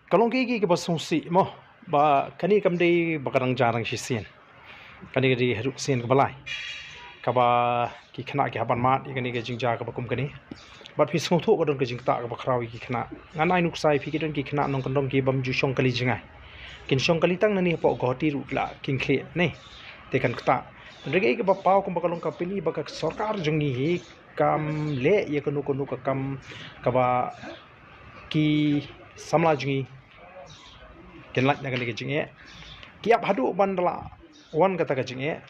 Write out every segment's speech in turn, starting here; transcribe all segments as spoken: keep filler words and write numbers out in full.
Ka long kaei kaei kaba sngewsih mo, ba kane kam dei ba ka dang jia dang shisien. Kane ka dei haduh ka sien kaba lai kaba ki khynnah ki hap ban mad ïa kane ka jingjia kaba kum kane. Bad phi sngewthuh ba don ka jingktah kaba khraw ïa ki khynnah. Ngan ai nuksa ïa phi, ki don ki khynnah nongkyndong ki bym ju shong kali jngai. Kin shong kali tang nangne hapoh Guwahati ruh ki la khie khlieh ne te kan ktah. Hynrei kaei kaba paw kumba ka long ka pyni ba ka sorkar jong ngi hi kam leh ïa kano kano ka kam kaba ki samla jong ngi kin lait na kane ka jingeh. Ki ap haduh ban da la wan kata ka jingeh.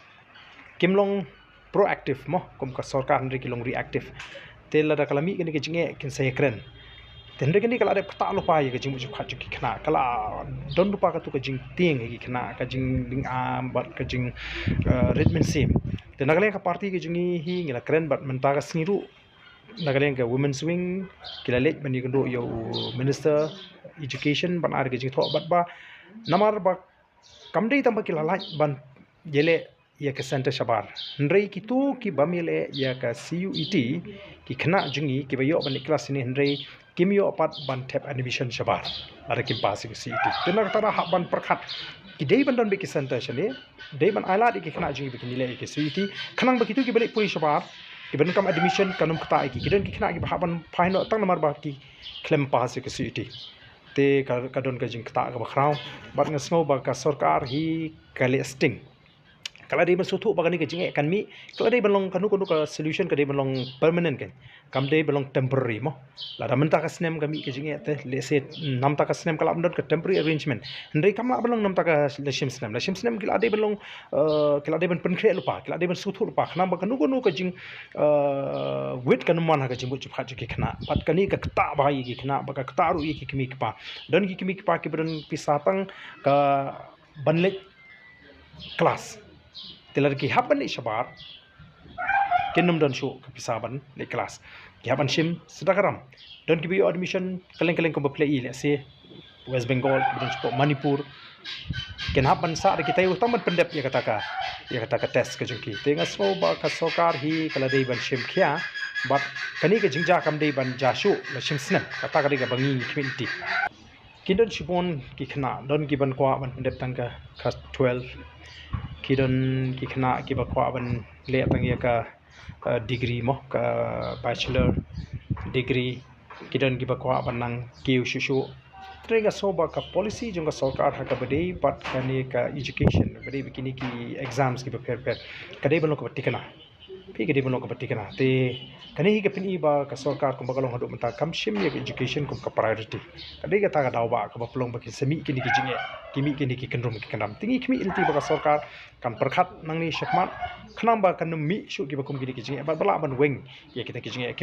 Kim long proactive mo kum ka sorkar, hynrei ki long reactive. Te lada ka la mih kane ka jingeh kin sa ïakren. Te hynrei kane ka la dep ktah lypa ïa ka jingmut jingpyrkhat jong ki khynnah, ka la don lypa katu ka jingtieng ïa ki khynnah, ka jinglyngngoh bad ka jing, eh, rit mynsiem. Te na ka liang ka party ka jong ngi hi ngi la kren bad mynta ka sngi ruh na ka liang ka Women's Wing ki la leit ban ïakynduh ïa u Minister Education ban ai ka jingthoh bad ba namar ba kam dei tang ba ki la lait ban ïaleh ïa ka centre shabar, hynrei kitu ki bym ïaleh ïa ka C U E T, ki khynnah jong ngi kiba ïoh ban leit klas shane hynrei kim ïoh pat ban thep admission shabar lada kim pass ïa ka C U E T. Te na kata hap ban pyrkhat, ki dei ban don beit ki centre shane, dei ban ailad ïa ki khynnah jong ngi ba kin ïaleh ïa ka C U E T. Khnang ba kitu kiba leit pule shabar, kiba donkam admission kan ym ktah ïa ki. Ki don ki khynnah kiba hap ban phai noh tang namar ba ki khlem pass ïa ka C U E T. Te ka, ka don ka jingktah kaba khraw. Bad nga sngew ba ka sorkar hi ka leh sting. Ka la dei ban sngewthuh ba kane ka jingeh kan mih, ka la dei ban long kano kano ka solution ka dei ban long permanent kan. Kam dei ban long temporary mo. Lada mynta ka snem ka mih ka jingeh te, let's say, namta ka snem ka lah ban don ka temporary arrangement. Hynrei kam lah ban long namta ka lashim snem. Lashim snem ki la dei ban long, eh, ki la dei ban pynkhreh lypa, ki la dei ban sngewthuh lypa. Khnang ba kano kano ka jing, eh, wit kan ym wan ha ka jingmut jingpyrkhat jong ki khynnah. Bad kane ka ktah bha ïa ki khynnah, bad ka ktah ruh ïa ki kmie kpa. Don ki kmie kpa kiba don pisa tang ka ban leit klas. Te lada ki hap ban leit shabar, kin ym don shuh ka pisa ban leit klas. Ki hap ban shim sdang ka ram. Don kiba ïoh admission kylleng kylleng kumba phi la i, let's say West Bengal, kiba don shapoh Manipur. Kin hap ban sah da ki taïew tang ban pyndep ïa kata ka, ïa kata ka test ka jong ki. Te nga sngew ba ka sorkar hi ka la dei ban shim khia bad kane ka jingjia kam dei ban jia shuh lashim snem. Kata ka dei kaba ngi ngi khmih lynti. Ki don shibun ki khynnah, don ki ban kwah ban pyndep tang ka class twelve. Ki don ki khynnah kiba kwah ban leh tang ïa ka, eh, degree mo, ka bachelor degree. Ki don kiba kwah ban nang kiew shuh shuh. Te nga sngew ba ka policy jong ka sorkar ha kaba dei bad kane ka education, ba dei bad kine ki exams kiba pher pher, ka dei ban long kaba thikna. Phi, ka dei ban long kaba thikna. Te kane hi ka pyni ba ka sorkar kumba ka long haduh mynta kam shim ïa ka education kum ka priority. Ka dei kata ka daw ba kaba pynlong ba kin sa mih kine ki jingeh, ki mih kine ki kyndrum ki kyndam. Te ngi khmih lynti ba ka sorkar kan pyrkhat nangne shakhmat khnang ba kan ym mih shuh kiba kum kine ki jingeh bad ba lah ban weng ïa kita ki jingeh.